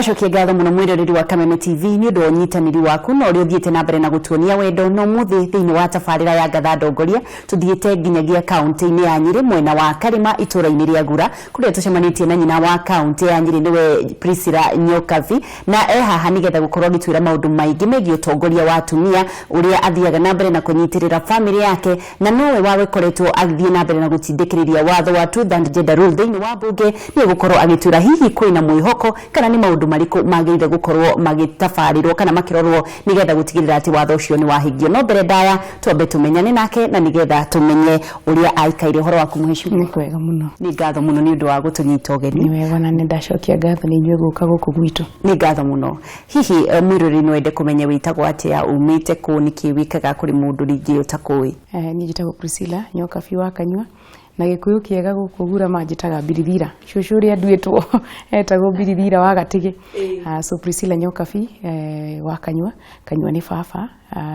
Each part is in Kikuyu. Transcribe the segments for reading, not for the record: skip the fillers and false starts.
Tũgacokia ngatho mũno mwĩroreri wa Kameme TV nĩ ũndũ wa ũnyitanĩri waku na ũrĩa ũthiĩte na mbere na gũtuonia wendo. Na ũmũthĩ thĩinĩ wa tabarĩra ya Ngatha Ndongoria tũthiĩte nginyagia kaũntĩ-inĩ ya Nyĩrĩ, mwena wa Karĩma, itũũra-inĩ rĩa Gura, kũrĩa tũcemanĩtie na nyina wa kaũntĩ ya Nyĩrĩ, nĩwe Priscilla Nyokabi, na e haha nĩgetha gũkorwo agĩtwĩra maũndũ maingĩ megiĩ ũtongoria wa atumia, ũrĩa athiaga na mbere na kũnyitĩrĩra bamĩrĩ yake, na nowe wagĩkoretwo agĩthiĩ na mbere na gũtindĩkĩrĩria watho wa two third gender rule thĩinĩ wa mbunge. Nĩ gũkorwo agĩtwĩra hihi kwĩna mwĩhoko kana nĩ maũndũ marĩkũ magĩrĩire gũkorwo magĩtabarĩrwo kana makĩrorwo nĩgetha gũtigĩrĩra atĩ watho ũcio nĩ wahingio. No mbere ndaya twambe tũmenyane nake na nĩgetha tũmenye ũrĩa aikaire. Ũhoro waku, mũhĩcimwa? Nĩ kwega mũno. Nĩ ngatho mũno nĩ ũndũ wa gũtũnyita ũgeni. Nĩ wega, na nĩ ndacokia ngatho nĩ inyuĩ gũka gũkũ gwitũ. Nĩ ngatho mũno. Hihi mwĩroreri no ende kũmenya wĩtagwo atĩa, umĩte kũ, nĩkĩ wĩkaga, kũrĩ mũndũ rĩngĩ ũtakũĩ? Niĩ njĩtagwo Priscilla Nyokabi wa Kanyua, na Gĩkũyũ kĩega gũkũ Gura manjĩtaga Birithira. Cũcũ ũrĩa nduĩtwo etagwo Birithira wa Gatĩgĩ. So Priscilla Nyokabi wa Kanyua. Kanyua nĩ baba,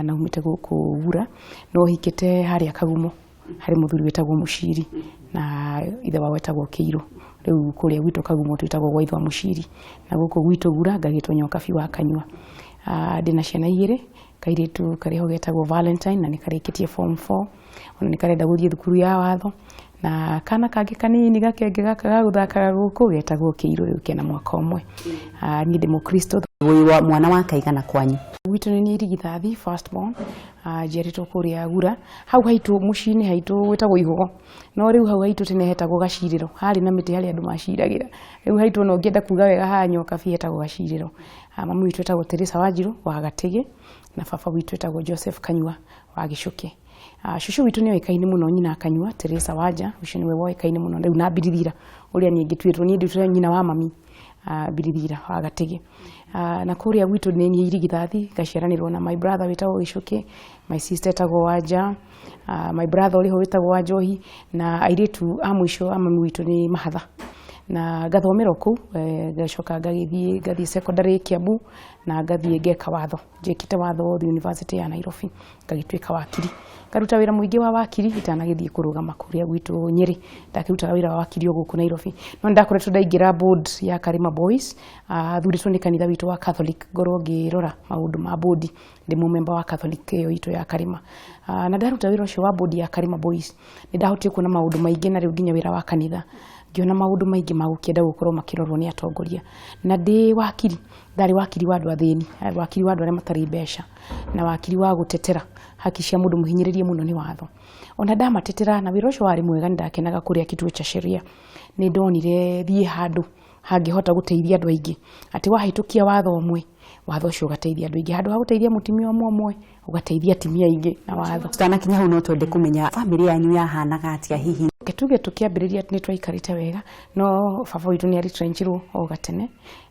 na umĩte gũkũ Gura, no hikĩte harĩa Kagumo harĩ mũthuri wĩtagwo Mũciri na ithe wao etagwo Kĩirũ. Rĩu kũrĩa gwitũ Kagumo twĩtagwo gwa ithe wa Mũciri, na gũkũ gwitũ Gura ngagĩtwo Nyokabi wa Kanyua. Ndĩna ciana igĩrĩ, kairĩtu karĩ ho getagwo Valentine na nĩ karĩkĩtie form 4, ona nĩ karenda gũthiĩ thukuru ya watho, na kana kangĩ kanini gakenge gaka ga gũthakaga gũkũ getagwo Kĩirũ, rĩu kena mwaka ũmwe. Niĩ ndĩ mũkristo. Wĩ wa mwana wa kaigana kwanyu? Gwitũ nĩ niĩ irigithathi, first born. Njiarĩtwo kũrĩa Gura, hau haitũ mũciĩ-inĩ haitũ gwĩtagwo Ihogo, no rĩu hau haitũ tene hetagwo Gacirĩro, harĩ na mĩtĩ harĩa andũ maciragĩra. Rĩu haitũ ona ũngĩenda kuga wega haha Nyokabi hetagwo Gacirĩro. Mami witũ etagwo Teresa Wanjirũ wa Gatĩgĩ, na baba witũ etagwo Joseph Kanyua wa Gĩcũkĩ. Cũcũ witũ nĩ oĩkaine mũno, nyina Kanyua, Teresa Wanja, ũcio nĩwe woĩkaine mũno rĩu na Birithira ũrĩa niĩ ngĩtuĩtwo, niĩ nduĩtwo nyina wa mami, Birithira wa Gatĩgĩ. Na kũrĩa gwitũ nĩ niĩ irigithathi, ngaciaranĩrwo na my brother wĩtagwo Gĩcũkĩ, my sister etagwo Wanja, my brother ũrĩ ho wĩtagwo Wanjohi, na airĩtu a mũico a mami witũ nĩ Mahatha. Na ngathomera o kũu, ngacoka ngagĩthiĩ ngathiĩ secondary Kiambu na ngathiĩ ngeka watho. Njĩkĩte watho University ya Nairobi, ngagĩtuĩka wakiri. Ngaruta wĩra mũingĩ wa wakiri itanagĩthiĩ kũrũgama kũrĩa gwitũ Nyĩrĩ. Ndakĩrutaga wĩra wa wakiri o gũkũ Nairobi. No nĩndakoretwo ndaingĩra board ya Karima Boys, thurĩtwo nĩ kanitha witũ wa Catholic ngorwo ngĩrora maũndũ ma board, ndĩ mũmemba wa Catholic ĩyo itũ ya Karima. Na ndaruta wĩra ũcio wa board ya Karima Boys, nĩndahotire kuona maũndũ maingĩ, na rĩu nginya wĩra wa kanitha ngĩona maũndũ maingĩ ma gũkĩenda gũkorwo makĩrorwo nĩ atongoria. Na ndĩ wakiri, ndarĩ wakiri wa andũ athĩni, wakiri wa andũ arĩa matarĩ mbeca, na wakiri wa gũtetera haki cia mũndũ mũhinyĩrĩrie mũno nĩ watho. Ona ndamatetera, na wĩra ũcio warĩ mwega, nĩndakenaga kũrĩa Kituo cha Sheria. Nĩ ndonire thiĩ handũ hangĩhota gũteithia andũ aingĩ, atĩ wahĩtũkia watho ũmwe, watho ũcio ũgateithia andũ aingĩ, handũ ha gũteithia mũtumia ũmwe ũmwe, ũgateithia atumia aingĩ na watho. Tutanakinya hau, no twende kũmenya bamĩrĩ yanyu yahanaga atĩa hihi? Reke tuge tũkĩambĩrĩria nĩ twaikarĩte wega, no baba witũ nĩ aretrenchirwo o gatene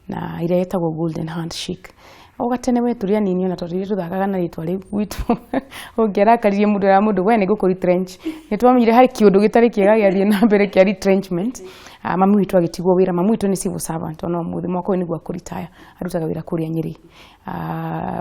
na ĩrĩa ĩtagwo golden handshake. O gatene we tũrĩ anini, ona tondũ ithuĩ tũthakaga na rĩtwa rĩu gwitũ, ũngĩarakaririe mũndũ era mũndũ, "We nĩ ngũkũ retrench." Nĩ twamenyire harĩ kĩũndũ gĩtarĩ kĩega gĩathiĩ na mbere kĩa retrenchment. Mami witũ agĩtigwo wĩra. Mami witũ nĩ civil servant, ona ũmũthĩ mwaka ũyũ nĩguo akũritaya, arutaga wĩra kũrĩa Nyĩrĩ,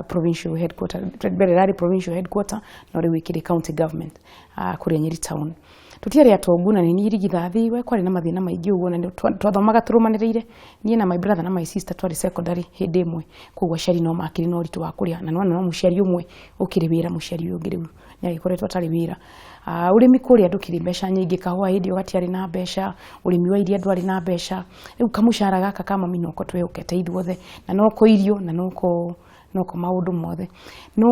provincial headquarter. Mbere ĩrarĩ provincial headquarter, no rĩu ĩkĩrĩ county government, kũrĩa Nyĩrĩ town. Tũtiarĩ atongu, na nĩ niĩ irigithathi, we kwarĩ na mathĩna maingĩ ũguo, na twathomaga tũrũmanĩrĩire, niĩ na my brother na my sister twarĩ secondary hĩndĩ ĩmwe, koguo aciari no makĩrĩ na ũritũ wa kũrĩha, na nĩwona no mũciari ũmwe ũkĩrĩ wĩra, mũciari ũyũ ũngĩ rĩu nĩ agĩkoretwo atarĩ wĩra. Ũrĩmi kũrĩa ndũkĩrĩ mbeca nyingĩ, kahũa hĩndĩ ĩyo gatiarĩ na mbeca, ũrĩmi wa iria ndwarĩ na mbeca, rĩu kamũcara gaka ka mami noko twehokete ithuothe, na noko irio na noko maũndũ mothe. No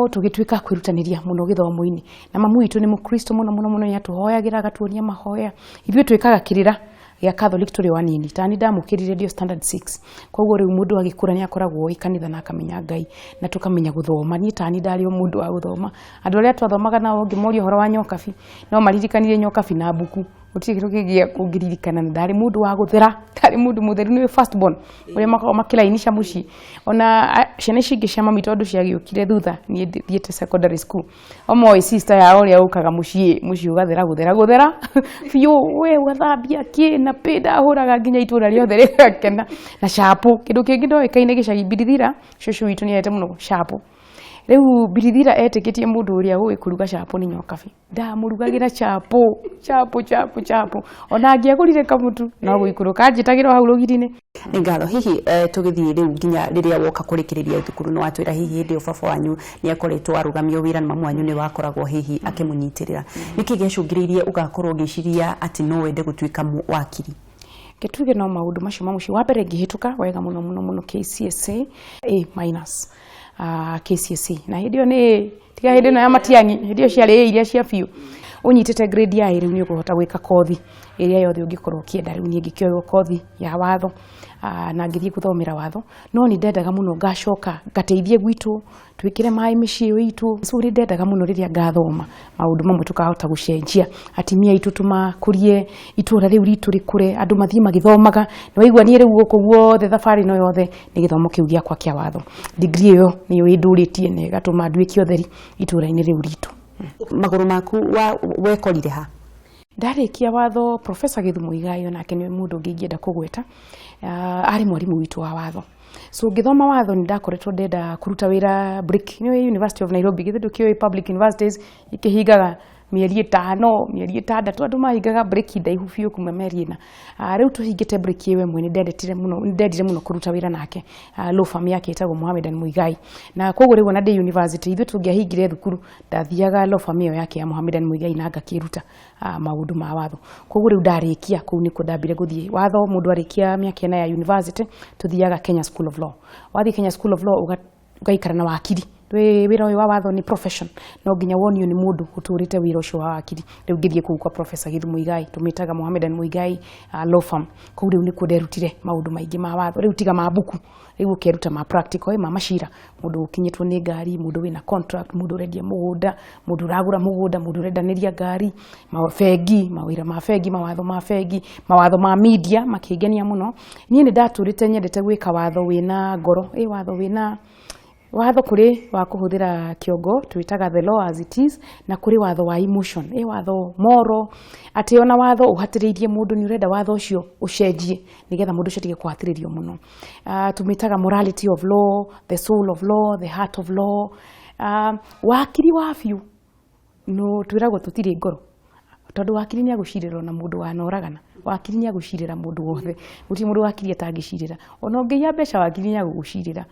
tũgĩtuĩka a kwĩrutanĩria mũno gĩthomo-inĩ, na mami witũ nĩ mũkristo mũno mũno mũno, nĩ atũhoyagĩra, agatuonia mahoya. Ithuĩ twĩkaga kĩrĩra gĩa Catholic tũrĩ o anini, tani ndamũkĩrire ndĩ o standard 6, koguo rĩu mũndũ agĩkũra nĩ akoragwo oĩ kanitha na akamenya Ngai na tũkamenya gũthoma. Niĩ tani ndarĩ o mũndũ wa gũthoma. Andũ arĩa twathomaga nao ũngĩmoria ũhoro wa Nyokabi, no maririkanire Nyokabi na mbuku, gũtirĩ kĩndũ kĩngĩ ũngĩririkana. Na ndarĩ mũndũ wa gũthera, ndarĩ mũndũ mũtheru, nĩwe first born ũrĩa makoragwo makĩlainisha mũciĩ. Ona ciana ici ingĩ cia mami tondũ ciagĩũkire thutha, niĩ thiĩte secondary school, o moĩ sister yao ũrĩa ũkaga mũciĩ, mũciĩ ũgathera gũthera gũthera biũ, we ũgathambia kĩ na pĩ, ndahũraga nginya itũra rĩothe rĩgakena na chapo. Kĩndũ kĩngĩ ndoĩkaine gĩcagi Birithira, cũcũ witũ nĩ endete mũno chapo. Rĩu Birithira etĩkĩtie mũndũ ũrĩa ũĩ kũruga chapo nĩ Nyokabi. Ndamũrugagĩra chapo chapo chapo chapo, ona angĩagũrire kamũtu no gũikũrũka anjĩtagĩra o hau rũgiri-inĩ. Nĩ ngatho. Hihi tũgĩthiĩ rĩu nginya rĩrĩa woka kũrĩkĩrĩria thukuru, nĩ watwĩra hihi hĩndĩ ĩyo baba wanyu nĩ akoretwo arũgamio wĩra na mamu wanyu nĩ wakoragwo hihi akĩmũnyitĩrĩra. Nĩkĩ gĩacũngĩrĩirie ũgakorwo ũgĩciria atĩ no wende gũtuĩka wakiri? Ke tuge no maũndũ macio ma mũciĩ. Wa mbere ngĩhĩtũka wega mũno mũno mũno KCSE A minus, KCSE, na hĩndĩ ĩyo nĩ tiga hĩndĩ ĩno ya Matiang'i, hĩndĩ ĩyo ciarĩ A iria cia biũ. Ũnyitĩte grade ya A, rĩu nĩ ũkũhota gwĩka kothi ĩrĩa yothe ũngĩkorwo ũkĩenda. Rĩu niĩ ngĩkĩoywo kothi ya watho, na ngĩthiĩ gũthomera watho, no nĩ ndendaga mũno ngacoka ngateithie gwitũ, twĩkĩre maĩ mĩciĩ itũ. So nĩ ndendaga mũno rĩrĩa ngathoma maũndũ mamwe tũkahota gũcenjia, atimia aitũ tũmakũrie, itũra rĩu ritũ rĩkũre, andũ mathiĩ magĩthomaga. Nĩ waigua niĩ rĩu gũkũ guothe thabarĩ ĩno yothe nĩ gĩthomo kĩu gĩakwa kĩa watho. Degree ĩyo nĩyo ĩndũrĩtie na ĩgatũma nduĩke ũtheri itũra-inĩ rĩu ritũ. Magũrũ maku wekorire ha? Ndarĩkia watho, Professor Githu Muigai onake nĩ mũndũ ũngĩ ingĩenda kũgweta. Arĩ mwarimũ witũ wa watho. So ngĩthoma watho nĩ ndakoretwo ndenda kũruta wĩra break. Nĩ University of Nairobi, githĩ ndũkĩũĩ public universities ikĩhingaga mĩeri 5, mĩeri 6, andũ mahingaga break ndaihu biũ kuma mĩeri 4. Rĩu tũhingĩte break ĩyo ĩmwe, nĩ ndendetire mũno, nĩ ndendire mũno kũruta wĩra nake. Law firm yake ĩtagwo Mohammedan Muigai, na koguo rĩu ona ndĩ university, ithuĩ tũngĩahingire thukuru, ndathiaga law firm ĩyo yake ya Mohammedan Muigai na ngakĩruta maũndũ ma watho. Koguo rĩu ndarĩkia kũu nĩkuo ndambire gũthiĩ watho. Mũndũ arĩkia mĩaka 4 ya university, tũthiaga Kenya School of Law. Wathiĩ Kenya School of Law, ũgaikara na wakiri. Wĩra ũyũ wa watho nĩ profession, no nginya wonio nĩ mũndũ ũtũrĩte wĩra ũcio wa wakiri. Rĩu ngĩthiĩ kũu kwa Professor Githu Muigai, tũmĩtaga Mohammedan Muigai Law Firm. Kũu rĩu nĩkuo nderutire maũndũ maingĩ ma watho. Rĩu tiga ma mbuku, rĩu ũkeruta ma practical, ma macira, mũndũ ũkinyĩtwo nĩ ngari, mũndũ wĩna contract, mũndũ ũrendia mũgũnda, mũndũ ũragũra mũgũnda, mũndũ ũrendanĩria ngari, bengi, mawĩra ma bengi, mawatho ma bengi, mawatho ma media makĩngenia mũno. Niĩ nĩ ndatũrĩte nyendete gwĩka watho wĩna ngoro, watho wĩna watho. Kũrĩ wa kũhũthĩra kĩongo twĩtaga the law as it is, na kũrĩ watho wa emotion, watho moro atĩ ona watho ũhatĩrĩirie mũndũ, nĩ ũrenda watho ũcio ũcenjie nĩgetha mũndũ ũcio atige kũhatĩrĩrio mũno. Tũmĩtaga morality of law, the soul of law, the heart of law. Wakiri wa biũ no twĩragwo tũtirĩ ngoro, tondũ wakiri nĩ agũcirĩrwo na mũndũ wanoragana, wakiri nĩ agũcirĩra mũndũ wothe. Gũtirĩ mũndũ wakiri atangĩcirĩra. Ona ũngĩiya mbeca, wakiri nĩ agũgũcirĩra.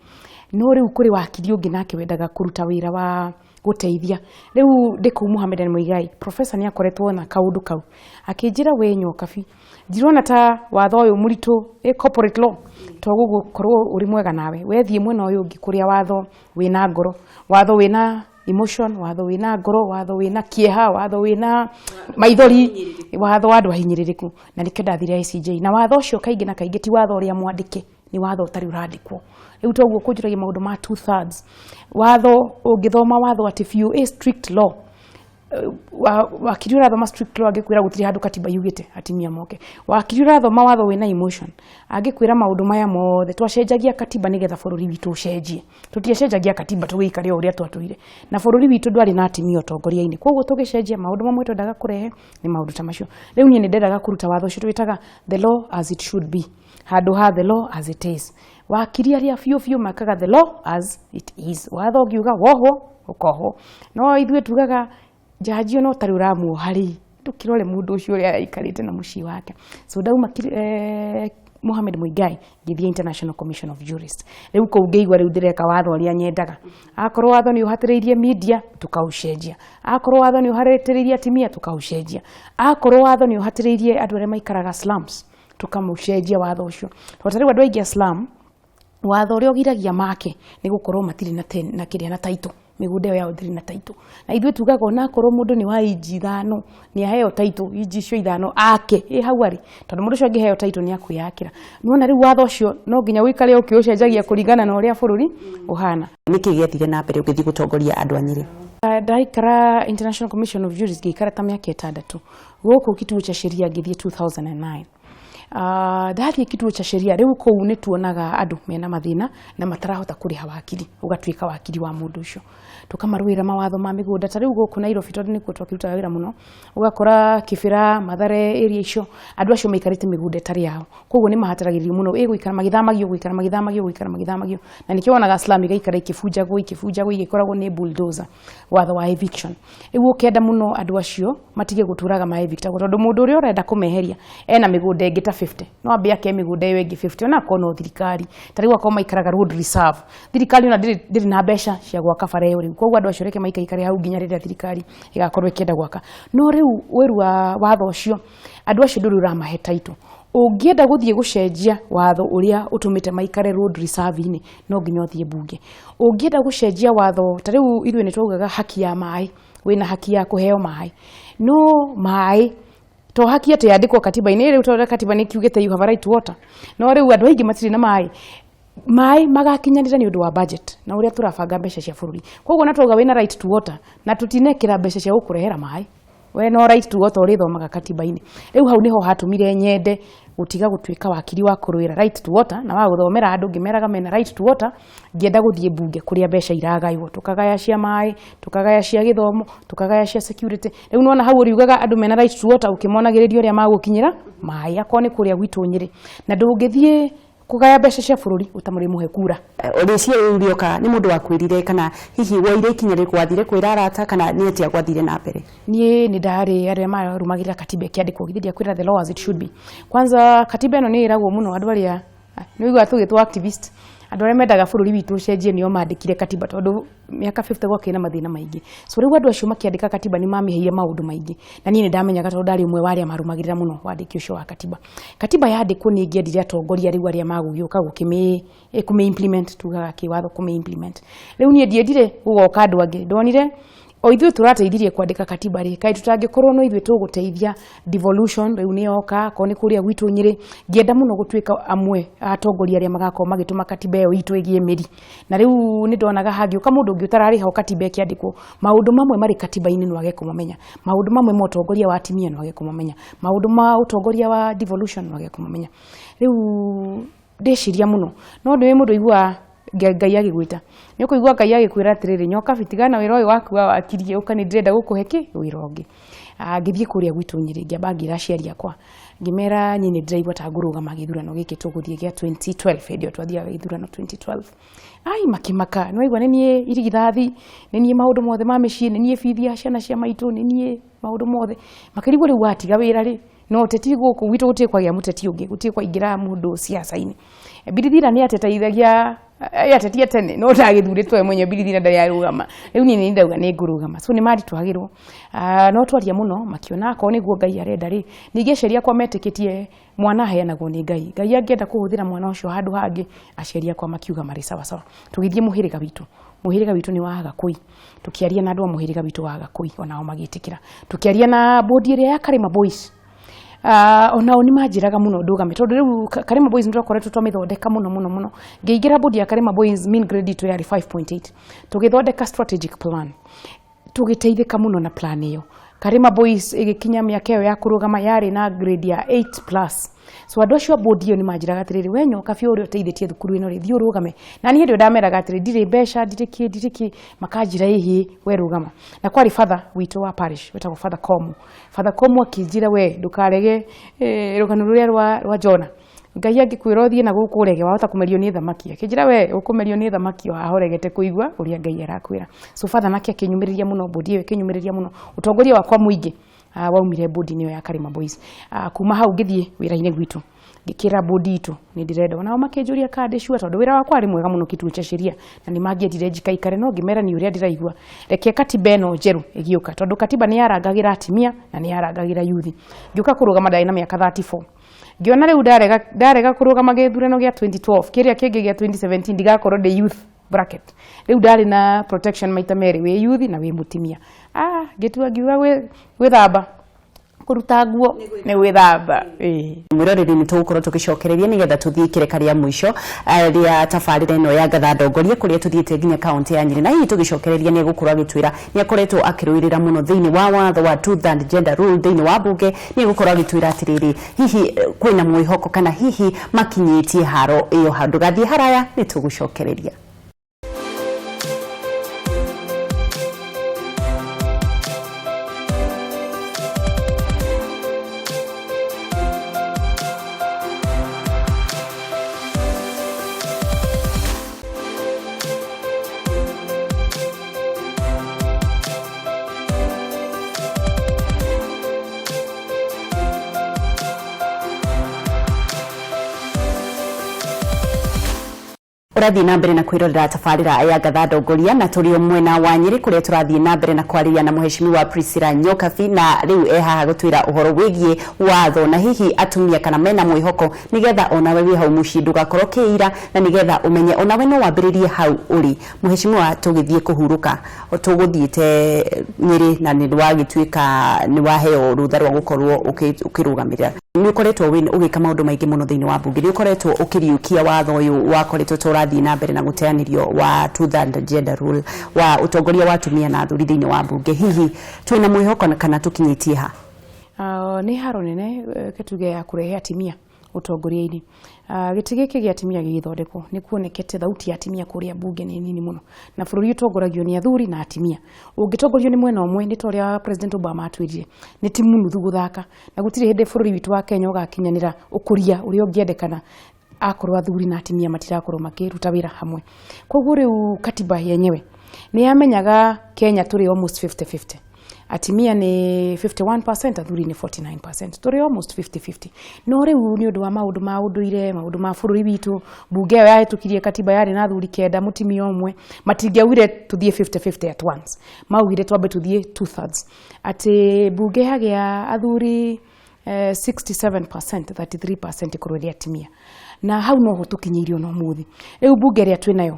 No rĩu kũrĩ wakiri ũngĩ nake wendaga kũruta wĩra wa gũteithia. Rĩu ndĩ kũu Mohammedan Muigai, professor nĩ akoretwo na kaũndũ kau, akĩnjĩra, "We Nyokabi, ndirona ta watho ũyũ mũritũ, corporate law, to gũgũkorwo ũrĩ mwega nawe. Wethiĩ mwena ũyũ ũngĩ kũrĩa watho wĩna ngoro, watho wĩna emotion, watho wĩna ngoro, watho wĩna kĩeha, watho wĩna maithori, watho wa andũ ahinyĩrĩrĩku." Na nĩkĩo ndathire ICJ. Na watho ũcio kaingĩ na kaingĩ ti watho ũrĩa mwandĩke, nĩ watho ũtarĩ ũrandĩkwo. Rĩu toguo kũnjũragia maũndũ ma two thirds. Watho ũngĩthoma watho atĩ biũ, strict law, wakiri ũrathoma strict law angĩkwĩra gũtirĩ handũ katiba yugĩte atimia moke. Wakiri ũrathoma watho wĩna emotion angĩkwĩra maũndũ maya mothe twacenjagia katiba nĩgetha bũrũri witũ ũcenjie. Tũtiacenjagia katiba tũgĩikare o ũrĩa twatũire, na bũrũri witũ ndwarĩ na atimia ũtongoria-inĩ. Koguo tũgĩcenjia maũndũ mamwe twendaga kũrehe nĩ maũndũ ta macio. Rĩu niĩ nĩ ndendaga kũruta watho ũcio twĩtaga the law as it should be handũ ha the law as it is. Wakiri arĩa biũ biũ makaga the law as it is, watho ũngiuga wohwo, ũkohwo. No ithuĩ tugaga jaji ona ũtarĩ ũramuoha rĩ, ndũkĩrore mũndũ ũcio ũrĩa aikarĩte na mũciĩ wake. So ndauma Mohamed Muigai, ngĩthiĩ International Commission of Jurists. Rĩu kũu ngĩigua rĩu ndĩreka watho ũrĩa nyendaga. Akorwo watho nĩ ũhatĩrĩirie media, tũkaũcenjia. Akorwo watho nĩ ũhatĩrĩirie atimia, tũkaũcenjia. Akorwo watho nĩ ũhatĩrĩirie andũ arĩa maikaraga slums, tũkamũcenjia watho ũcio. Tondũ ta rĩu andũ aingĩ a slum, watho ũrĩa ũgiragia make nĩ gũkorwo matirĩ na na kĩrĩa na title, mĩgũnda ĩyo yao ndĩrĩ na title. Na ithuĩ tugaga onakorwo mũndũ nĩ wa inji 5, nĩ aheo title inji icio 5 ake ĩ hau arĩ, tondũ mũndũ ũcio angĩheo title nĩ akwĩyakĩra. Nĩwona rĩu watho ũcio no nginya ũikare ũkĩũcenjagia kũringana na ũrĩa bũrũri ũhana. Nĩkĩ gĩathire na mbere ũgĩthiĩ gũtongoria andũ a Nyĩrĩ? Ndaikara International Commission of Jurists ngĩikara ta mĩaka 6. Gũkũ Kituo cha Sheria ngĩthiĩ 2009. Ndathiĩ kituo cha sheria rĩu kũu nĩ tuonaga andũ mena mathĩna na matarahota kũrĩha wakiri, ũgatuĩka wakiri wa mũndũ ũcio, tũkamarũĩra mawatho ma mĩgũnda. Ta rĩu gũkũ Nairobi, tondũ nĩkuo twakĩrutaga wĩra mũno, ũgakora Kibera, Mathare, area icio, andũ acio maikarĩte mĩgũnda ĩtarĩ yao, koguo nĩ mahataragĩrĩrio mũno ĩ gũikara magĩthamagio, gũikara magĩthamagio, gũikara magĩthamagio. Na nĩkĩo wonaga slum igaikara ikĩbunjagwo, ikĩbunjagwo, igĩkoragwo nĩ bulldozer, watho wa eviction. Rĩu ũkenda mũno andũ acio matige gũtũraga ma evictagwo, tondũ mũndũ ũrĩa ũrenda kũmeheria ena mĩgũnda ĩngĩ ta 50, no ambe ake mĩgũnda ĩyo ĩngĩ 50, ona akorwo no thirikari. Ta rĩu akorwo maikaraga road reserve, thirikari ona ndĩrĩ na mbeca cia gwaka bara ĩyo rĩu, koguo andũ acio reke maikaikare hau nginya rĩrĩa thirikari ĩgakorwo ĩkĩenda gwaka. No rĩu wĩru wa watho ũcio, andũ acio ndũrĩ ũramahe title. Ũngĩenda gũthiĩ gũcenjia watho ũrĩa ũtũmĩte maikare road reserve-inĩ, no nginya ũthiĩ bunge. Ũngĩenda gũcenjia watho, ta rĩu ithuĩ nĩ twaugaga haki ya maĩ, wĩna haki ya kũheo maĩ, no maĩ to haki atĩ yandĩkwo katiba-inĩ rĩu, tondũ katiba nĩ kiugĩte you have a right to water, no rĩu andũ aingĩ matirĩ na maĩ. Maĩ magakinyanĩra nĩ ũndũ wa budget na ũrĩa tũrabanga mbeca cia bũrũri. Koguo na twauga wĩna right to water na tũtinekĩra mbeca cia gũkũrehera maĩ, we no right to water ũrĩthomaga katiba-inĩ. Rĩu hau nĩho hatũmire nyende gũtiga gũtuĩka wakiri wa kũrũĩra right to water na wa gũthomera andũ ngĩmeraga mena right to water, ngĩenda gũthiĩ mbunge kũrĩa mbeca iragaywo, tũkagaya cia maĩ, tũkagaya cia gĩthomo, tũkagaya cia security. Rĩu nĩwona hau ũriugaga andũ mena right to water, ũkĩmonagĩrĩria ũrĩa magũkinyĩra maĩ, akorwo nĩ kũrĩa gwitũ Nyĩrĩ. Na ndũngĩthiĩ kũgaya mbeca cia bũrũri ũtamũrĩ mũhe kura. Rĩciria rĩu rĩoka nĩ mũndũ wakwĩrire, kana hihi woire ikinya rĩrĩkũ? Wathire kwĩra arata, kana nĩ atĩa gwathire na mbere? Niĩ nĩ ndarĩ arĩa marũmagĩrĩra katiba ĩkĩandĩkwo. Githĩ ndiakwĩra the law as it should be? Kwanza katiba ĩno nĩ ĩragwo mũno andũ arĩa nĩ ũiguaga tũgĩtwo activist, andũ arĩa mendaga bũrũri witũ ũcenjie nĩo mandĩkire katiba, tondũ mĩaka 50 gwakĩrĩ na mathĩna maingĩ. So rĩu andũ acio makĩandĩka katiba nĩ mamĩheire maũndũ maingĩ, na niĩ nĩ ndamenyaga tondũ ndarĩ ũmwe wa arĩa marũmagĩrĩra mũno wandĩki ũcio wa katiba. Katiba yandĩkwo, nĩ ingĩendire atongoria rĩu arĩa magũgĩũka gũkĩmĩ kũmĩ implement, tugaga kĩwatho kũmĩ implement. Rĩu niĩ ndiendire gũgoka andũ angĩ, ndonire o ithuĩ tũrateithirie kwandĩka katiba rĩ, kaĩ tũtangĩkorwo no ithuĩ tũgũteithia devolution rĩu nĩ yoka, akorwo nĩ kũrĩa gwitũ Nyĩrĩ. Ngĩenda mũno gũtuĩka amwe a atongoria arĩa magakorwo magĩtũma katiba ĩyo itũ ĩgĩe mĩri. Na rĩu nĩ ndonaga hangĩũka mũndũ ũngĩ ũtararĩ ho katiba ĩkĩandĩkwo, maũndũ mamwe marĩ katiba-inĩ no age kũmamenya, maũndũ mamwe ma ũtongoria wa atimia no age kũmamenya, maũndũ ma ũtongoria wa devolution no age kũmamenya. Rĩu ndĩciria mũno, no nĩ mũndũ aiguaga Ngai agĩgwĩta, nĩ ũkũigua Ngai agĩkwĩra atĩrĩrĩ, "Nyoka, tigana wĩra ũyũ waku wa wakiri, ũka, nĩ ndĩrenda gũkũhe kĩ wĩra ũngĩ." Ngĩthiĩ kũrĩa gwitũ Nyĩrĩ, ngĩamba ngĩra aciari akwa, ngĩmera niĩ nĩ ndĩraigua ta ngũrũgama gĩthurano gĩkĩ tũgũthiĩ gĩa 2012. Hĩndĩ ĩyo twathiaga gĩthurano 2012. Ai, makĩmaka, nĩ waigua, nĩ niĩ irigithathi, nĩ niĩ maũndũ mothe ma mĩciĩ, nĩ niĩ bithi ya ciana cia maitũ, nĩ niĩ maũndũ mothe. Makĩrigwo rĩu watiga wĩra rĩ, no ũteti gũkũ gwitũ gũtirĩ kwagĩa mũteti ũngĩ, gũtirĩ kwaingĩra mũndũ siasa-inĩ. Birithira nĩ ateteithagia, atetie tene, no ndagĩthurĩtwo we mwenyewe. Birithira ndarĩ arũgama. Rĩu niĩ nĩ ndauga nĩ ngũrũgama, so nĩ maritũhagĩrwo. No twaria mũno, makiona akorwo nĩguo Ngai arenda rĩ. Ningĩ aciari akwa metĩkĩtie mwana aheanagwo nĩ Ngai, Ngai angĩenda kũhũthĩra mwana ũcio handũ hangĩ, aciari akwa makiuga marĩ sawa sawa. Tũgĩthiĩ mũhĩrĩga witũ, mũhĩrĩga witũ nĩ wa Agakũi, tũkĩaria na andũ a mũhĩrĩga witũ wa Agakũi, onao magĩtĩkĩra. Tũkĩaria na bodi ĩrĩa ya Karĩma Boys, onao nĩ manjĩraga mũno ndũgame, tondũ rĩu Karĩma Boys nĩ twakoretwo twamĩthondeka mũno mũno mũno. Ngĩingĩra bodi ya Karĩma Boys, mean grade itũ yarĩ 5.8. Tũgĩthondeka strategic plan, tũgĩteithĩka mũno na plan ĩyo. Karĩma Boys ĩgĩkinya mĩaka ĩyo ya kũrũgama yarĩ na grade ya 8 plus. So andũ acio a bodi ĩyo nĩ manjĩraga atĩrĩrĩ, "We Nyoka biũ, ũrĩa ũteithĩtie thukuru ĩno rĩ, thiĩ ũrũgame." Na niĩ hĩndĩ ĩyo ndameraga atĩrĩ, "Ndirĩ mbeca, ndirĩ kĩ, ndirĩ kĩ." Makanjĩra, "Ĩhĩ, we rũgama." Na kwarĩ father witũ wa parish wetagwo Father Komu. Father Komu akĩnjĩra, "We ndũkarege rũgano rũrĩa rwa Jona. Ngai angĩkwĩra ũthiĩ na gũkũ ũrege, wahota kũmerio nĩ thamaki." Akĩnjĩra, "We ũkũmerio nĩ thamaki o haha ũregete kũigua ũrĩa Ngai arakwĩra." So father nake akĩnyumĩrĩria mũno, bodi ĩyo ĩkĩnyumĩrĩria mũno. Ũtongoria wakwa mũingĩ waumire bodi-inĩ ĩyo ya Karĩma Boys. Kuma hau ngĩthiĩ wĩra-inĩ gwitũ, ngĩkĩra bodi itũ nĩ ndĩrenda. Onao makĩnjũria kana ndĩ sure, tondũ wĩra wakwa warĩ mwega mũno kituo cha sheria na nĩ mangĩendire njikaikare, no ngĩmera ni ũrĩa ndĩraigua, reke katiba ĩno njerũ ĩgĩũka, tondũ katiba nĩ yarangagĩra atimia na nĩ yarangagĩra yuthi. Ngĩũka kũrũgama ndarĩ na mĩaka 34. Ngĩona rĩu ndarega kũrũgama gĩthurano gĩa 2012, kĩrĩa kĩngĩ gĩa 2017 ndigakorwo ndĩ youth bracket. Rĩu ndarĩ na protection maita merĩ, wĩ youth na wĩ mũtimia. Ngĩtua, ngiuga gwĩthamba Kũruta nguo nĩ gwĩthamba. Ĩĩ. Mwĩroreri, nĩ tũgũkorwo tũgĩcokereria nĩgetha tũthiĩ ikĩreka rĩa mũico rĩa tabarĩra ĩno ya Ngatha Ndongoria, kũrĩa tũthiĩte nginya kaunti ya Nyĩrĩ, na hihi tũgĩcokereria nĩ egũkorwo agĩtwĩra nĩ akoretwo akĩrũĩrĩra mũno thĩinĩ wa watho wa two third gender rule thĩinĩ wa mbunge. Nĩ egũkorwo agĩtwĩra atĩrĩrĩ, hihi kwĩna mwĩhoko kana hihi makinyĩtie haro ĩyo handũ gathiĩ haraya. Nĩ tũgũcokereria. Ũrathiĩ na mbere na kwĩrorera tabarĩra ya Ngatha Ndongoria, na tũrĩ o mwena wa Nyĩrĩ kũrĩa tũrathiĩ na mbere na kwarĩria na mũheshimiwa Priscilla Nyokabi, na rĩu e haha gũtwĩra ũhoro wĩgiĩ watho na hihi atumia kana mena mwĩhoko, nĩgetha onawe wĩ hau mũciĩ ndũgakorwo kĩira, na nĩgetha ũmenye onawe no wambĩrĩrie hau ũrĩ. Mũheshimiwa, tũgĩthiĩ kũhurũka tũgũthiĩte Nyĩrĩ na nĩ wagĩtuĩka nĩ waheo rũtha rwa gũkorwo ũkĩrũgamĩrĩra. Nĩ ũkoretwo ũgĩka maũndũ maingĩ mũno thĩinĩ wa mbunge, nĩ ũkoretwo ũkĩriũkia watho ũyũ wakoretwo ta ũrathiĩ na mbere na gũteanĩrio wa two third gender rule wa ũtongoria wa atumia na athuri thĩinĩ wa mbunge. Hihi twĩna mwĩhoko kana tũkinyĩtie ha? Nĩ haro nene ketuge ya kũrehe atimia ũtongoria-inĩ. Gĩtĩ gĩkĩ gĩa atimia gĩgĩthondekwo nĩ kuonekete thauti ya atimia kũrĩa mbunge nĩ nini mũno, na bũrũri ũtongoragio nĩ athuri na atimia. Ũngĩtongorio nĩ mwena ũmwe, nĩ ta ũrĩa President Obama atwĩrire, nĩ timu nuthu gũthaka, na gũtirĩ hĩndĩ bũrũri witũ wa Kenya ũgakinyanĩra ũkũria ũrĩa ũngĩendekana akorwo athuri na atimia matirakorwo makĩruta wĩra hamwe. Koguo rĩu katiba yenyewe nĩ yamenyaga Kenya tũrĩ almost 50-50, atimia nĩ 51%, athuri nĩ 49%, tũrĩ almost 50-50. No rĩu nĩ ũndũ wa maũndũ ma ũndũire, maũndũ ma bũrũri witũ, mbunge ĩyo yahĩtũkirie katiba yarĩ na athuri 9, mũtimia ũmwe. Matingĩaugire tũthiĩ 50-50 at once, maugire twambe tũthiĩ two thirds, atĩ mbunge yagĩa athuri 67%, 33% ĩkorwo ĩrĩ atimia, na hau noho tũkinyĩirio no mũthĩ. Rĩu mbunge ĩrĩa twĩnayo,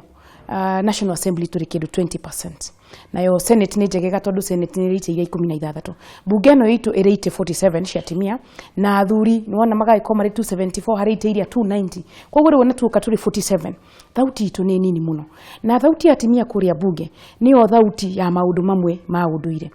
National Assembly, tũrĩ kĩndũ 20%, nayo Senate nĩ njegega tondũ Senate nĩ ĩrĩ itĩ iria 16. Mbunge ĩno itũ ĩrĩ itĩ 47 cia atimia, na athuri nĩwona magagĩkorwo marĩ 274 harĩ itĩ iria 290. Koguo rĩu ona tuoka tũrĩ 47, thauti itũ nĩ nini mũno, na thauti ya atimia kũrĩa mbunge nĩyo thauti ya maũndũ mamwe ma ũndũire.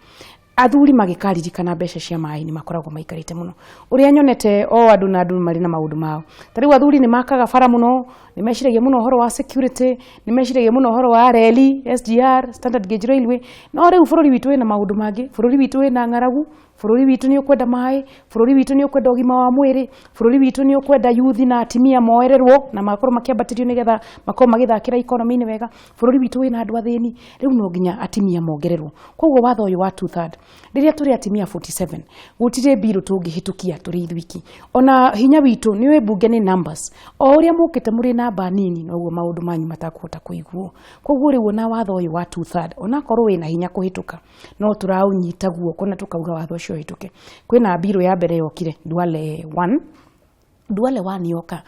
Athuri magĩkaririkana mbeca cia maĩ nĩ makoragwo maikarĩte mũno. Ũrĩa nyonete o andũ na andũ marĩ na maũndũ mao, ta rĩu athuri nĩ makaga bara mũno, nĩ meciragia mũno ũhoro wa security, nĩ meciragia mũno ũhoro wa reli, SGR, standard gauge railway. No rĩu bũrũri witũ wĩna maũndũ mangĩ. Bũrũri witũ wĩna ng'aragu, bũrũri witũ nĩ ũkwenda maĩ, bũrũri witũ nĩ ũkwenda ũgima wa mwĩrĩ, bũrũri witũ nĩ ũkwenda yuthi na atimia moererwo na makorwo makĩambatĩrio nĩgetha makorwo magĩthakĩra economy-inĩ wega. Bũrũri witũ wĩna andũ athĩni. Rĩu no nginya atimia mongererwo. Koguo watho ũyũ wa two third, rĩrĩa tũrĩ atimia 47, gũtirĩ mbirũ tũngĩhĩtũkia tũrĩ ithuiki. Ona hinya witũ nĩ ũĩ mbunge nĩ numbers, o ũrĩa mũkĩte mũrĩ namba nini noguo maũndũ manyu matakũhota kũiguo. Koguo rĩu ona watho ũyũ wa two third, onakorwo wĩna hinya kũhĩtũka, no tũraũnyita guoko na tũkauga watho ũcio ũhĩtũke. Kwĩna mbirũ ya mbere yokire, Duale 1. Duale 1 yoka,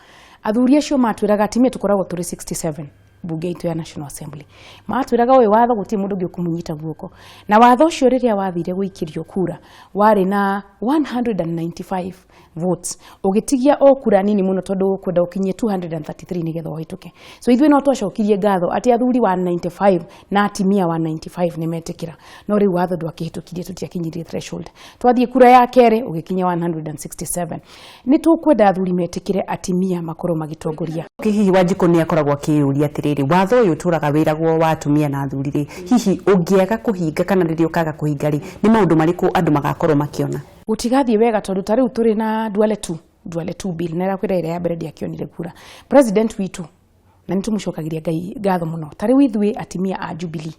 athuri acio matwĩraga atimia tũkoragwo tũrĩ 67 mbunge itũ ya National Assembly, matwĩraga ũyũ watho gũtirĩ mũndũ ũngĩ ũkũmũnyita guoko. Na watho ũcio rĩrĩa wathire gũikĩrio kura warĩ na 195 votes, ũgĩtigia o kura nini mũno tondũ ũkwenda ũkinyie 233 nĩgetha ũhĩtũke. So ithuĩ no twacokirie ngatho atĩ athuri 195 na atimia 195 nĩ metĩkĩra, no rĩu watho ndwakĩhĩtũkirie, tũtiakinyirie threshold. Twathiĩ kura ya kerĩ ũgĩkinya 167. Nĩ tũkwenda athuri metĩkĩre atimia makorwo magĩtongoria. Hihi Wanjikũ nĩ akoragwo akĩyũria atĩrĩrĩ, watho ũyũ ũtũraga wĩragwo wa atumia na athuri rĩ, hihi ũngĩaga kũhinga kana rĩrĩa ũkaga kũhinga rĩ, nĩ maũndũ marĩkũ andũ magakorwo makĩona? Gũtigathiĩ wega, tondũ ta rĩu tũrĩ na Duale 2, Duale 2 bill, na ĩrakwĩra ĩrĩa ya mbere ndĩakĩonire kura. President witũ, na nĩ tũmũcokagĩria Ngai ngatho mũno, ta rĩu ithuĩ atimia a Jubilee,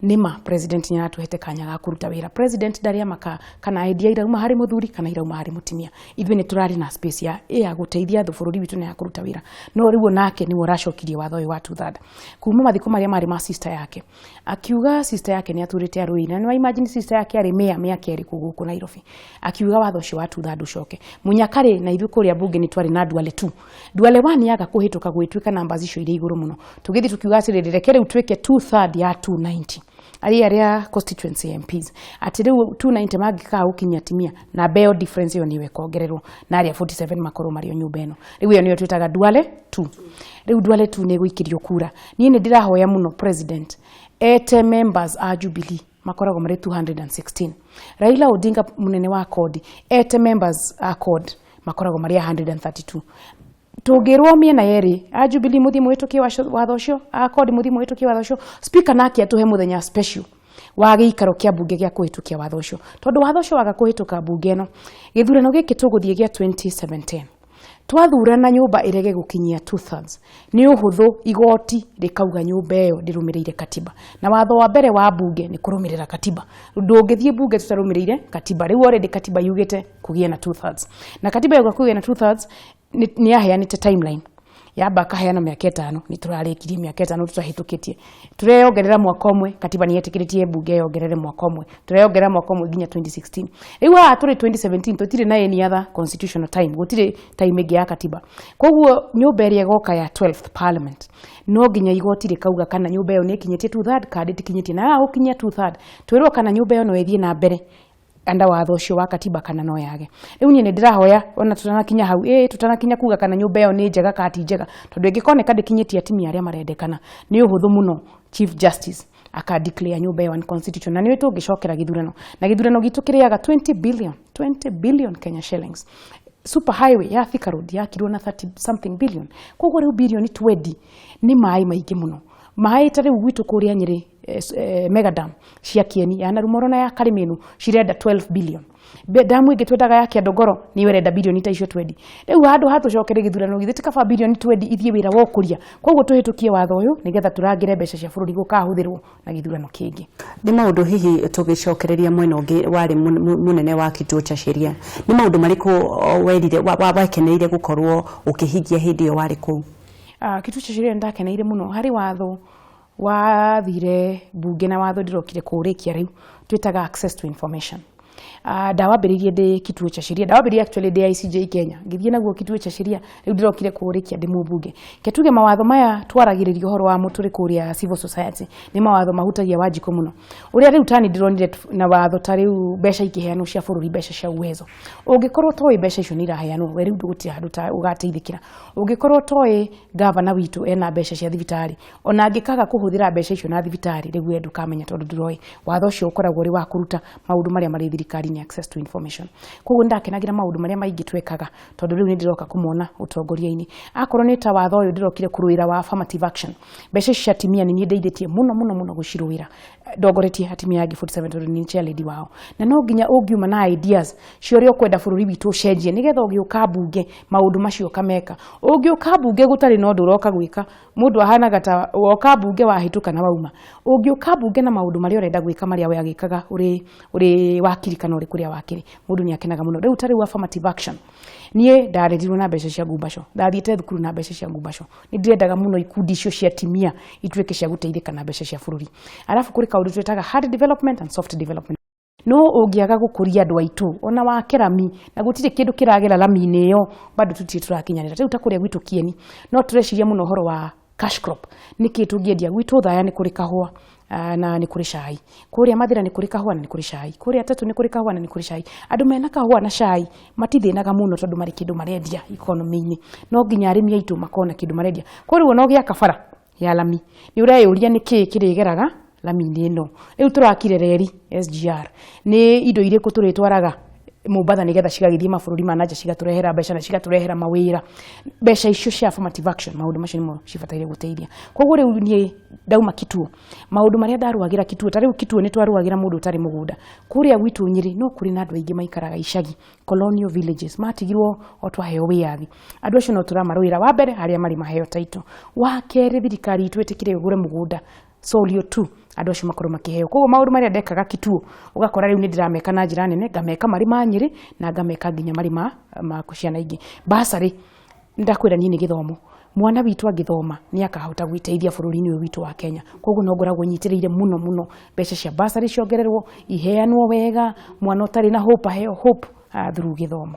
nĩma president nĩ aratũhete kanya ga kũruta wĩra. President ndarĩ amaka kana idea irauma harĩ mũthuri kana irauma harĩ mũtimia. Ithuĩ nĩ tũrarĩ na space ya gũteithia andũ bũrũri witũ na ya kũruta wĩra. No rĩu onake nĩwe ũracokirie watho ũyũ wa two third kuma mathiko marĩa marĩ ma sister yake. Akiuga sister yake nĩ aturĩte arũi, na nĩ imagine sister yake arĩ mayor mĩaka 2 kũu gũkũ Nairobi. Akiuga watho ũcio wa two third ũcoke mũnyakarĩ. Na ithuĩ kũrĩa mbunge nĩ twarĩ na Duale 2. Duale 1 yaga kũhĩtũka, gwĩtuĩka numbers icio irĩ igũrũ mũno, tũgĩthiĩ tũkiuga atĩrĩrĩ, reke rĩu twĩke two third ya 290. Arĩa constituency MPs atĩ rĩu 290 mangĩkaga gũkinyia atimia na mbeo difference ĩyo nĩyo ĩkongererwo na arĩa 47 makorwo marĩ o nyũmba ĩno. Rĩu ĩyo nĩyo twĩtaga Duale 2. Rĩu Duale 2 nĩ ĩgũikĩrio kura. Niĩ nĩ ndĩrahoya mũno president ete members a Jubilee makoragwo marĩ 216. Raila Odinga munene wa CORD ete members a CORD makoragwo marĩ 132. Tũngĩrwo mĩena yerĩ, a Jubilee mũthiĩ mũhĩtũkie watho ũcio, a CORD mũthiĩ mũhĩtũkie watho ũcio, speaker nake atũhe mũthenya special wa gĩikaro kĩa mbunge gĩa kũhĩtũkia watho ũcio, tondũ watho ũcio waga kũhĩtũka mbunge ĩno, gĩthurano gĩkĩ tũgũthiĩ gĩa 2017 twathurana nyũmba ĩrege gũkinyia 2/3, nĩ ũhũthũ igoti rĩkauga nyũmba ĩyo ndĩrũmĩrĩire katiba, na watho wa mbere wa mbunge nĩ kũrũmĩrĩra katiba. Ndũngĩthiĩ mbunge tũtarũmĩrĩire katiba. Rĩu already katiba yugĩte kũgĩe na 2/3, na katiba yauga kũgĩe na 2/3 nĩ yaheanĩte timeline yamba akaheana mĩaka 5, nĩ tũrarĩkirie mĩaka 5 tũtahĩtũkĩtie, tũreyongerera mwaka ũmwe. Katiba nĩ yetĩkĩrĩtie mbunge yongerere mwaka ũmwe, tũreyongerera mwaka ũmwe nginya 2016. Rĩu haha tũrĩ 2017, tũtirĩ na any other constitutional time, gũtirĩ time ĩngĩ ya katiba. Koguo nyũmba ĩrĩa ĩgoka ya 12th parliament no nginya igoti rĩkauga kana nyũmba ĩyo nĩ ĩkinyĩtie 2/3 kana ndĩkinyĩtie, na yaga gũkinyia 2/3 twĩrwo kana nyũmba ĩyo no ĩthiĩ na mbere anda watho ũcio wa katiba kana no yage. Rĩu niĩ nĩ ndĩrahoya ona tutanakinya hau, tutanakinya kuga kana nyũmba ĩyo nĩ njega kana ti njega, tondũ ĩngĩkoneka ndĩkinyĩtie atimia arĩa marendekana, nĩ ũhũthũ mũno Chief Justice aka declare nyũmba ĩyo unconstitutional, na nĩ tũngĩcokera gĩthurano, na gĩthurano gitũ kĩrĩaga 20 billion, 20 billion Kenya shillings. Super highway ya Thika Road yakirwo na 30 something billion, koguo rĩu bilioni 20 nĩ maĩ maingĩ mũno. Maĩ ta rĩu gwitũ kũrĩa Nyĩrĩ, megadam cia Kieni ya Narumoro na ya Karimenu cirenda 12 billion. Damu ĩngĩ twendaga ya Kĩandongoro nĩyo ĩrenda bilioni ta icio 20. Rĩu handũ ha tũcokere gĩthurano, githĩ ti kaba bilioni 20 ithiĩ wĩra wa ũkũria? Koguo tũhĩtũkie watho ũyũ nĩgetha tũrangĩre mbeca cia bũrũri gũkahũthĩrwo na gĩthurano kĩngĩ. Nĩ maũndũ hihi tũgĩcokereria mwena ũngĩ warĩ mũnene wa kituo cha sheria, nĩ maũndũ marĩkũ werire wakeneire gũkorwo ũkĩhingia hĩndĩ ĩyo warĩ kũu? Kituo cha sheria nĩndakeneire mũno harĩ watho wathire mbunge na watho ndĩrokire kũũrĩkia rĩu twĩtaga access to information. Ndawambĩrĩirie ndĩ kituo cha sheria, ndawambĩrĩirie actually ndĩ ICJ Kenya, ngĩthiĩ naguo kituo cha sheria, rĩu ndĩrokire kũũrĩkia ndĩ mũmbunge. Ke tuge mawatho maya twaragĩrĩria ũhoro wamo tũrĩ kũrĩa civil society nĩ mawatho mahutagia Wanjikũ mũno. Ũrĩa rĩu tani ndĩronire na watho ta rĩu mbeca ikĩheanwo cia bũrũri, mbeca cia Uwezo, ũngĩkorwo toĩ mbeca icio nĩ iraheanwo, we rĩu gũtirĩ handũ ta ũgateithĩkĩra. Ũngĩkorwo toĩ gavana witũ ena mbeca cia thibitarĩ, ona angĩkaga kũhũthĩra mbeca icio na thibitarĩ, rĩu we ndũkamenya tondũ ndũroĩ. Watho ũcio ũkoragwo ũrĩ wa kũruta maũndũ marĩa marĩ thirikari-inĩ, access to information. Koguo nĩndakenagĩra maũndũ marĩa maingĩ twekaga, tondũ rĩu nĩndĩroka kũmona ũtongoria-inĩ. Akorwo nĩ ta watho ũyũ ndĩrokire kũrũĩra wa affirmative action, mbeca ici cia atimia nĩ niĩ ndeithĩtie mũno mũno mũno gũcirũĩra, ndongoretie atimia angĩ 47 tondũ nĩ chair lady wao. Na no nginya ũngiuma na ideas cia ũrĩa ũkwenda bũrũri witũ ũcenjie, nĩgetha ũgĩũka mbunge maũndũ macio ũkameka. Ũngĩũka mbunge gũtarĩ na ũndũ ũroka gwĩka, mũndũ ahanaga ta woka mbunge wahĩtũka na wauma. Ũngĩũka mbunge na maũndũ marĩa ũrenda gwĩka, marĩa we agĩkaga ũrĩ wakiri kana ũrĩ kũrĩa wakĩrĩ, mũndũ nĩ akenaga mũno. Rĩu ta rĩu affirmative action, niĩ ndarerirwo na mbeca cia ngumbaco, ndathiĩte thukuru na mbeca cia ngumbaco, nĩ ndĩrendaga mũno ikundi icio cia atimia ituĩke cia gũteithĩka na mbeca cia bũrũri. Arabu kũrĩ kaũndũ twĩtaga hard development and soft development. No ũngĩaga gũkũria andũ aitũ ona wake rami na gũtirĩ kĩndũ kĩragera rami-inĩ ĩyo, bado tũtirĩ tũrakinyanĩra. Rĩu ta kũrĩa gwitũ Kieni no tũreciria mũno ũhoro wa cash crop, nĩkĩ tũngĩendia gwitũ Thaya nĩ kũrĩ kahũa na nĩ kũrĩ cai, kũrĩa Mathĩra nĩ kũrĩ kahũa na nĩ kũrĩ cai, kũrĩa Tetu nĩ kũrĩ kahũa na nĩ kũrĩ cai. Andũ mena kahũa na cai matithĩnaga mũno tondũ marĩ kĩndũ marendia economy-inĩ. No nginya arĩmi aitũ makorwo na kĩndũ marendia. Koguo rĩu ona ũgĩaka bara ya lami nĩ ũreyũria nĩkĩ kĩrĩgeraga lami-inĩ ĩno. Rĩu tũrakire reri SGR, nĩ indo irĩkũ tũrĩtwaraga Mombatha nĩgetha cigagĩthiĩ mabũrũri ma nanja cigatũrehera mbeca na cigatũrehera mawĩra. Mbeca icio cia affirmative action, maũndũ macio nĩmo cibataire gũteithia. Koguo rĩu niĩ ndauma kituo, maũndũ marĩa ndarũagĩra kituo, ta rĩu kituo nĩ twarũagĩra mũndũ ũtarĩ mũgũnda. Kũrĩa gwitũ Nyĩrĩ no kũrĩ na andũ aingĩ maikaraga icagi, colonial villages, matigirwo o twaheo wĩyathi. Andũ acio no tũramarũĩra, wa mbere arĩa marĩ maheo title, wa kerĩ thirikari itũ ĩtĩkĩre ĩgũre mũgũnda solio tu andũ acio makorwo makĩheo. Koguo maũndũ marĩa ndekaga kituo ũgakora rĩu nĩ ndĩrameka na njĩra nene, ngameka marĩ ma Nyĩrĩ na ngameka nginya marĩ ma ciana ingĩ. Bursary ndakwĩra niĩ nĩ gĩthomo, mwana witũ angĩthoma nĩ akahota gwĩteithia bũrũri-inĩ ũyũ witũ wa Kenya. Koguo no ngoragwo nyitĩrĩire mũno mũno mbeca cia bursary ciongererwo, iheanwo wega, mwana ũtarĩ na hope aheo hope through gĩthomo.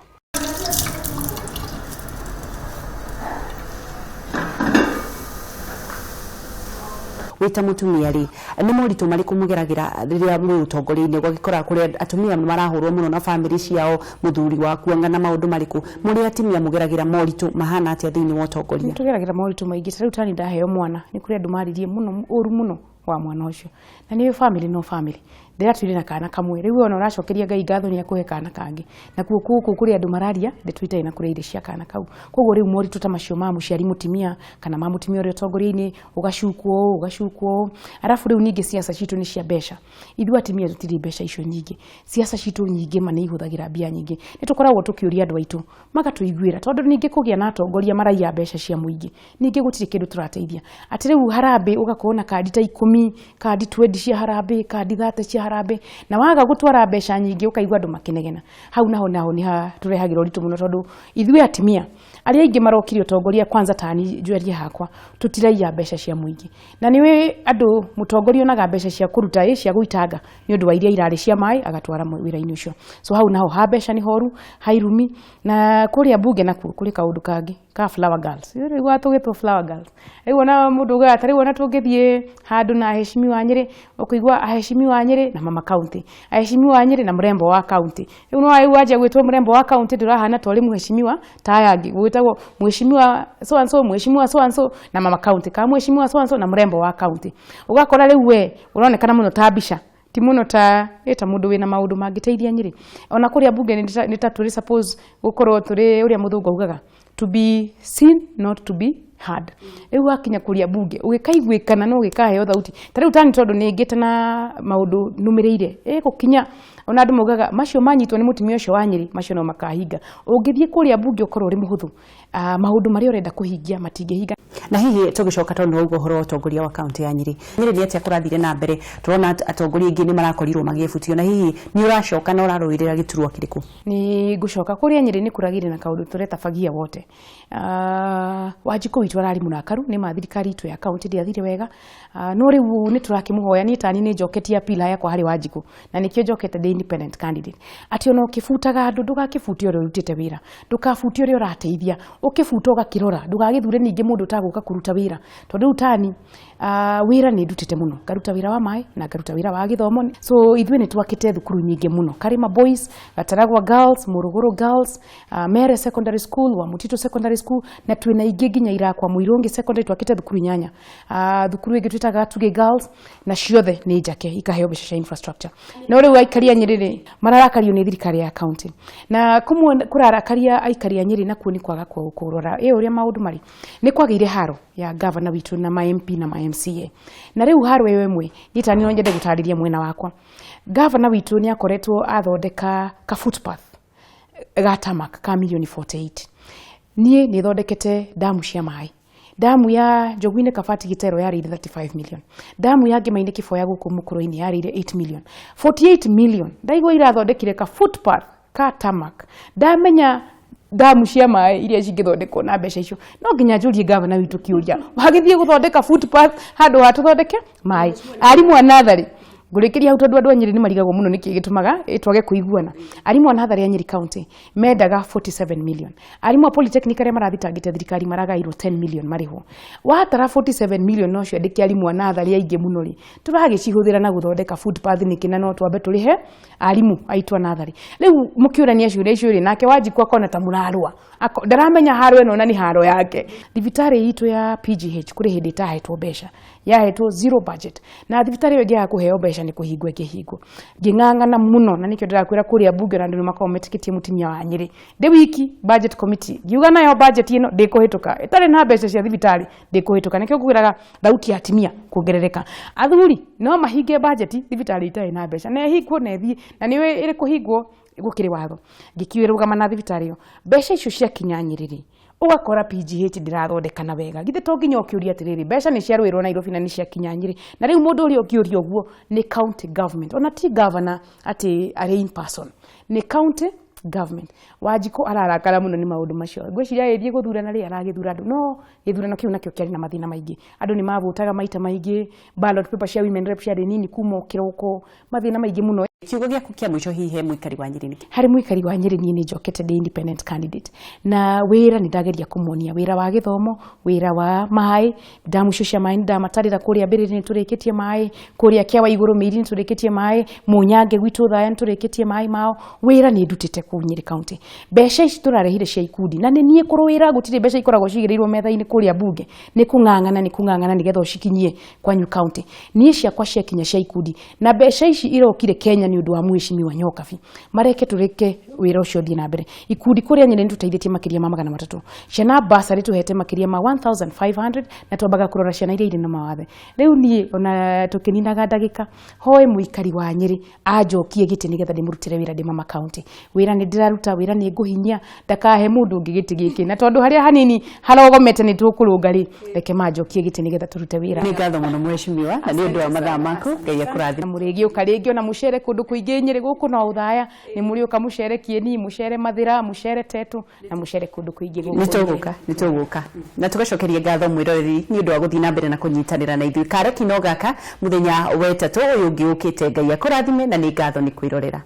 Wĩ ta mũtumia rĩ, nĩ moritũ marĩkũ mũgeragĩra rĩrĩa mwĩ ũtongoria-inĩ, ũgagĩkora kũrĩa atumia marahũrwo mũno na bamĩrĩ ciao, mũthuri waku anga na maũndũ marĩkũ? Mũrĩ atumia mũgeragĩra moritũ mahana atĩa thĩinĩ wa ũtongoria? Tũgeragĩra moritũ maingĩ. Ta rĩu tani ndaheo mwana, nĩ kũrĩ andũ maririe mũno ũru mũno wa mwana ũcio, na nĩ family, no family ndĩratwire na kana kamwe. Rĩu ona ũracokeria Ngai ngatho nĩ akũhe kana kangĩ, nakuo gũkũ kũrĩ andũ mararia ndeto itarĩ na kũrĩa irĩ cia kana kau. Koguo rĩu moritũ ta macio ma mũciari mũtimia kana ma mũtimia ũrĩa ũtongoria-inĩ, ũgacukwo ũũ, ũgacukwo ũũ. Arabu rĩu ningĩ siasa citũ nĩ cia mbeca. Ithuĩ atimia tũtirĩ mbeca icio nyingĩ. Siasa citũ nyingĩ ma nĩ ihũthagĩra mbia nyingĩ. Nĩ tũkoragwo tũkĩũria andũ aitũ magatũiguĩra, tondũ ningĩ kũgĩa na atongoria maraiya mbeca cia mũingĩ, ningĩ gũtirĩ kĩndũ tũrateithia. Atĩ rĩu harambĩ ũgakorwo na kandi ta 10, kandi 20 cia harambĩ, kandi 30 cia harambĩ, na waga gũtwara mbeca nyingĩ ũkaigua andũ makĩnegena. Hau naho nĩ tũrehagĩra ũritũ mũno, tondũ ithuĩ atimia arĩa aingĩ marokire ũtongoria, kwanza tani njuerie hakwa, tũtiraiya mbeca cia mũingĩ. Na nĩwe andũ mũtongoria onaga mbeca cia kũruta ĩ cia gũitanga nĩ ũndũ wa iria irarĩ cia maĩ agatwara wĩra-inĩ ũcio. So hau naho ha mbeca nĩ horu, ha irumi. Na kũrĩa mbunge nakuo kũrĩ kaũndũ kangĩ ka flower girls. Rĩu tũgĩtwo flower girls, rĩu ona mũndũ ugaga ta rĩu ona tũngĩthiĩ handũ na aheshimiwa a Nyĩrĩ, ũkũigua aheshimiwa a Nyĩrĩ na mama county, aheshimiwa a Nyĩrĩ na mrembo wa county. Rĩu no rĩu wanjia gwĩtwo mrembo wa county, ndũrahana ta ũrĩ mũheshimiwa ta aya angĩ. Gwĩtagwo mheshimiwa so and so, mheshimiwa so and so na mama county, kana mheshimiwa so and so na mrembo wa county. Ũgakora rĩu we ũronekana mũno ta mbica, ti mũno ta ĩta mũndũ wĩna maũndũ mangĩteithia Nyĩrĩ. Ona kũrĩa mbunge nĩ ta tũrĩ suppose gũkorwo tũrĩ ũrĩa mũthũngũ augaga, to be seen not to be heard. Rĩu wakinya kũrĩa mbunge ũgĩkaiguĩkana no ũgĩkaheo thauti. Ta rĩu tani, tondũ nĩ ngĩte na maũndũ nũmĩrĩire ĩgũkinya, ona andũ maugaga macio manyitwo nĩ mũtumia ũcio wa Nyĩrĩ, macio no makahinga. Ũngĩthiĩ kũrĩa mbunge ũkorwo ũrĩ mũhũthũ, maũndũ marĩa ũrenda kũhingia matingĩhinga. Na hihi tũgĩcoka, tondũ nĩ wauga ũhoro wa ũtongoria wa kaunti ya Nyĩrĩ, Nyĩrĩ nĩ atĩa kũrathire na mbere? Tũrona atongoria aingĩ nĩ marakorirwo magĩbutio, na hihi nĩ ũracoka na ũrarũĩrĩra gĩturwa kĩrĩkũ? Nĩ ngũcoka. Kũrĩa Nyĩrĩ nĩ kũragĩire na kaũndũ tũreta fagia wote. Wanjikũ witũ ararĩ mũrakaru nĩ ma thirikari itũ ya kaunti ndĩathire wega. No rĩu nĩ tũrakĩmũhoya. Niĩ tani nĩ njoketie appeal yakwa harĩ Wanjikũ, na nĩkĩo njokete ndĩ independent candidate, atĩ ona ũkĩbutaga andũ ndũgakĩbute ũrĩa ũrutĩte wĩra, ndũkabute ũrĩa ũrateithia. Ũkĩbuta ũgakĩrora ndũgagĩthure ningĩ mũndũ ũtagũka kũruta wĩra, tondũ rĩu tani wĩra nĩ ndutĩte mũno, ngaruta wĩra wa maĩ na ngaruta wĩra wa gĩthomo. So ithuĩ nĩ twakĩte thukuru nyingĩ mũno: Karima Boys, Gataragwa Girls, Mũrũgũrũ Girls, Mere Secondary School, wa Mutito Secondary School, na twĩna ingĩ nginya irakwa Mũirũngĩ Secondary. Twakĩte thukuru 8, thukuru ĩngĩ twĩtaga Gatuge Girls, na ciothe nĩ njake ikaheo mbeca cia infrastructure. No rĩu aikari a Nyĩrĩ rĩ, mararakario nĩ thirikari ya county, na kũmwe kũrarakaria aikari a Nyĩrĩ nakuo nĩ kwaga kũrora ĩ ũrĩa maũndũ marĩ. Nĩ kwagĩire haro ya gavana witũ na ma MP na ma MCA, na rĩu haro ĩyo ĩmwe niĩ tani no nyende gũtarĩria mwena wakwa. Gavana witũ nĩ akoretwo athondeka ka footpath ga tarmac ka milioni 48. Niĩ nĩ thondekete damu cia maĩ. Damu ya Njogu-inĩ Kabati Gĩtero yarĩire 35 million, damu ya Ngĩma-inĩ Kĩboya gũkũ Mũkũrũ-inĩ yarĩire 8 million. 48 million ndaigua irathondekire ka footpath ka tarmac. Ndamenya damu cia maĩ iria cingĩthondekwo na mbeca icio, no nginya njũrie gavana witũ kĩũria, wagĩthiĩ gũthondeka footpath handũ ha tũthondeke maĩ? Arimũ a natharĩ, ngũrĩkĩria hau tondũ andũ a Nyĩrĩ nĩ marigagwo mũno nĩkĩ gĩtũmaga twage kũiguana. Arimũ a natharĩ a Nyĩrĩ County mendaga 47 million. Arimũ a polytechnic arĩa marathitangĩte thirikari maragairwo 10 million marĩhwo. Watara 47 million no ciandĩke arimũ a natharĩ aingĩ mũno rĩ, tũragĩcihũthĩra na gũthondeka footpath nĩkĩ, na no twambe tũrĩhe arimũ aitũ a natharĩ? Rĩu mũkĩũrania ciũria icio rĩ, nake Wanjikũ akona ta mũrarũa. Ndaramenya haro ĩno na nĩ haro yake. Thibitarĩ itũ ya PGH kũrĩ hĩndĩ ĩtahetwo mbeca, yahetwo zero budget, na thibitarĩ ĩyo ĩngĩaga kũheo mbeca nĩ kũhingwo ĩkĩhingwo. Ngĩng'ang'ana mũno, na nĩkĩo ndĩrakwĩra kũrĩa mbunge na andũ nĩ makoragwo metĩkĩtie mũtumia wa Nyĩrĩ. Ndĩ wiki budget committee ngiuga nayo budget ĩno ndĩkũhĩtũka ĩtarĩ na mbeca cia thibitarĩ, ndĩkũhĩtũka. Nĩkĩo ngwĩraga thauti ya atimia kuongerereka. Athuri no mahinge budget thibitarĩ itarĩ na mbeca na ĩhingwo na ĩthiĩ, na nĩ ĩrĩ kũhingwo gũkĩrĩ watho. Ngĩkĩrũgama na thibitarĩ ĩyo, mbeca icio ciakinya Nyĩrĩ rĩ, ũgakora PGH ndĩrathondekana wega. Githĩ to nginya ũkĩũria atĩrĩrĩ, mbeca nĩ ciarũĩrwo Nairobi na nĩ ciakinya Nyĩrĩ? Na rĩu mũndũ ũrĩa ũngĩũria ũguo nĩ county government, ona ti governor atĩ arĩ in person, nĩ county government. Wanjikũ ararakara mũno nĩ maũndũ macio. Ngwĩciria ĩthiĩ gũthurana rĩ, aragĩthura andũ, no gĩthurano kĩu nakĩo kĩarĩ na mathĩna maingĩ. Andũ nĩ mavotaga maita maingĩ, ballot paper cia women rep ciarĩ nini kuma o kĩroko, mathĩna maingĩ mũno. Kiugo gĩaku kĩa mũico hihi he mũikari wa Nyĩrĩ nĩkĩ? Harĩ mũikari wa Nyĩrĩ, niĩ nĩ njokete ndĩ independent candidate, na wĩra nĩ ndageria kũmonia wĩra wa gĩthomo, wĩra wa maĩ, ndamu icio cia maĩ nĩ ndamatarĩra. Kũrĩa Mbĩrĩrĩ nĩ tũrĩkĩtie maĩ, kũrĩa Kĩawa igũrũ Mĩiri nĩ tũrĩkĩtie maĩ, Mũnyange gwitũ Thaya nĩ tũrĩkĩtie maĩ mao. Wĩra nĩ ndutĩte kũu Nyĩrĩ County. Mbeca ici tũrarehire cia ikundi na nĩ niĩ kũrũĩra, gũtirĩ mbeca ikoragwo cigĩrĩirwo metha-inĩ kũrĩa mbunge, nĩ kũng'ang'ana, nĩ kũng'ang'ana nĩgetha ũcikinyie kwanyu county. Niĩ ciakwa ciakinya cia ikundi, na mbeca ici irokire Kenya nĩ ũndũ wa Mheshimiwa Nyokabi, mareke tũreke wĩra ũcio ũthiĩ na mbere. Ikundi kũrĩa Nyĩrĩ nĩ tũteithĩtie makĩria ma 300 ciana, basarĩ tũhete makĩria ma 1500, na twambaga kũrora ciana iria irĩ na mawathe. Rĩu niĩ ona tũkĩninaga ndagĩka, hoe mũikari wa Nyĩrĩ anjokie gĩtĩ nĩgetha ndĩmũrutĩre wĩra ndĩ mama county. Wĩra nĩ ndĩraruta, wĩra nĩ ngũhinyia, ndakahe mũndũ ũngĩ gĩtĩ gĩkĩ, na tondũ harĩa hanini harogomete nĩ tũkũrũnga rĩ, reke manjokie gĩtĩ nĩgetha tũrute wĩra. Nĩ ngatho mũno mheshimiwa, na nĩ ũndũ wa mathaa maku. Ngai akũrathime. Na mũrĩgĩũka rĩngĩ ona mũcere kũndũ kũingĩ Nyĩrĩ gũkũ no ũthaya, nĩ mũrĩũka mũcere Kieni, mũcere Mathĩra, mũcere Tetu, na mũcere kũndũ kũingĩ gũkũ. Nĩ tũgũka, nĩ tũgũka. Na tũgacokeria ngatho mwĩroreri nĩ ũndũ wa gũthiĩ na mbere na kũnyitanĩra na ithuĩ. Kareki no gaka mũthenya wetatũ ũyũ ũngĩ ũkĩte. Ngai akũrathime na nĩ ngatho nĩ kwĩrorera.